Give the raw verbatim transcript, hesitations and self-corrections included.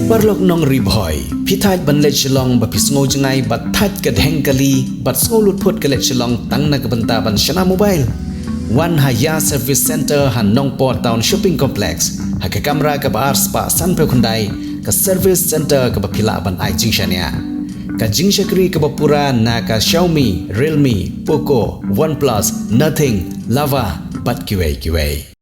Paralok nong Ri Bhoi, phi thait ban leit Shillong ba phi sngew jngai bad thait ka dheng kali bad sngew lut phut ka leit Shillong tang na ka bynta ban shna mobile? Wan ha Ïa Service Center ha Nongpoh Town Shopping Complex, ha ka kamra kaba ar spah sanphew khyndai, ka service center kaba phi lah ban ai jingshaniah. Ka jingshakri kaba pura na ka Xiaomi, Realme, Poco, OnePlus, Nothing, Lava bad kiwei kiwei.